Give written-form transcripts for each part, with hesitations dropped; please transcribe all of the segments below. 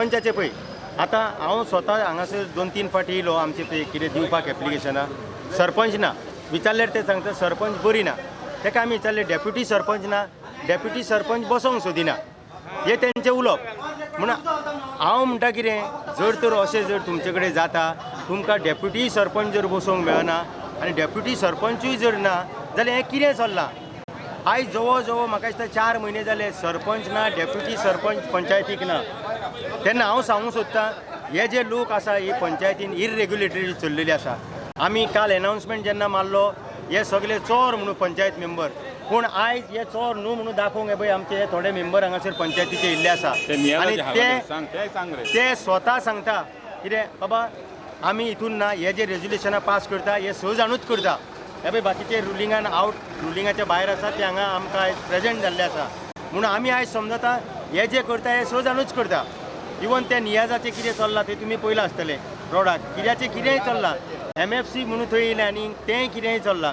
सरपंचाचे पळय आतां हांव स्वता हांगासर 2-3 फावटी येयलो आमचे पळय कितें दिवपाक एप्लिकेशनां, सरपंच ना. विचारल्यार ते सांगता सरपंच बरी ना. तेका आमी विचारलें डेप्युटी सरपंच ना, डेप्युटी सरपंच बसोंक सोदिना, हें तेंचें उलोवप. म्हूण हांव म्हणटा कितें, जर तर अशें जर तुमचे कडेन जाता, तुमकां डेप्युटी सरपंच जर बसोवंक मेळना आनी डेप्युटी सरपंचूय जर ना जाल्यार हें कितें चल्लां? आयज जवळ जवळ म्हाका दिसता 4 म्हयने जाले सरपंच ना, डेप्युटी सरपंच पंचायतीक ना. तेन्ना हांव सांगूंक सोदतां हे जे लोक आसा ही पंचायतीन इरेग्युलेटरी चल्लेली आसा. आमी काल एनावन्समेंट जेन्ना मारलो हे सगळे चोर म्हणून पंचायत मेंबर, पूण आयज हे चोर न्हू म्हणून दाखोवंक हे पळय आमचे हे थोडे मेंबर हांगासर पंचायतीचे येयल्ले आसा आनी ते स्वता सांगता कितें बाबा आमी हितून ना, हे जे रेजोल्युशनां पास करता हे स जाणूच करता. हे पळय बाकीचे रुलिंगान आवट रुलिंगाच्या भायर आसा ते हांगा आमकां आयज प्रेजेंट जाल्ले आसा. म्हणून आमी आयज समजता हे जे करता हे स जाणूच करता. इवन ते नियाजाचें कितें चल्लां तें तुमी पळयलां आसतलें, रोडाक कित्याचें कितेंय चल्लां, MFC म्हणून थंय येयलें आनी तेंय कितेंय चल्लां.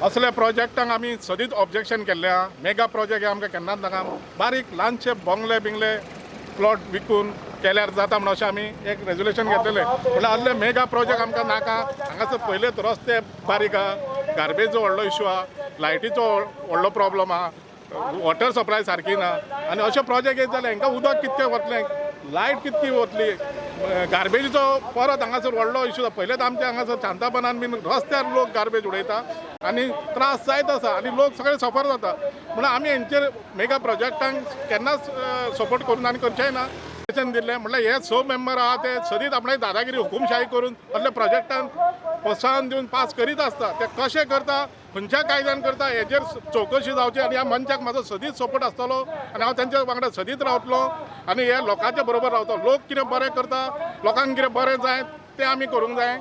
असल्या प्रोजेक्टांक आमी सदींच ऑब्जेक्शन केल्लें आहा. मेगा प्रोजेक्ट हे आमकां केन्नाच नाका. बारीक ल्हानशे बंगले बिंगले प्लॉट विकून केल्यार जाता म्हणून अशें आमी एक रेजोल्युशन घेतलेलें. म्हणल्यार असले मेगा प्रोजेक्ट आमकां नाका. हांगासर पयलेच रस्ते बारीक आहा, गार्बेजो व्हडलो इशू आहा, लायटीचो व्हडलो प्रॉब्लम आहा, वॉटर सप्लाय सारकी ना. आनी अशे प्रोजेक्ट येत जाल्यार हांकां उदक कितकें वतलें, लायट कितकी वतली, गार्बेजीचो परत हांगासर व्हडलो इशू. पयलेच आमचे हांगासर शांतापणान बीन रस्त्यार लोक गार्बेज उडयता आनी त्रास जायत आसा आनी लोक सगळे सफर जाता. म्हणून आमी हेंचेर मेगा प्रोजेक्टांक केन्नाच सपोर्ट करून आनी करचेय ना. दिल्लें म्हणल्यार हे 6 मेंबर आहा ते सदींच आपणाली दादागिरी हुकुमशाही करून असले प्रोजेक्टांक प्रोत्साहन दिवन पास करीत आसता. ते कशें करता, खंयच्या कायद्यान करता हेजेर चवकशी जावची. आनी ह्या मनशाक म्हाजो सदींच सपोर्ट आसतलो आनी हांव तेंच्या वांगडा सदींच रावतलो आनी हे लोकांच्या बरोबर रावतलो. लोक कितें बरें करता, लोकांक कितें बरें जाय तें आमी करूंक जाय.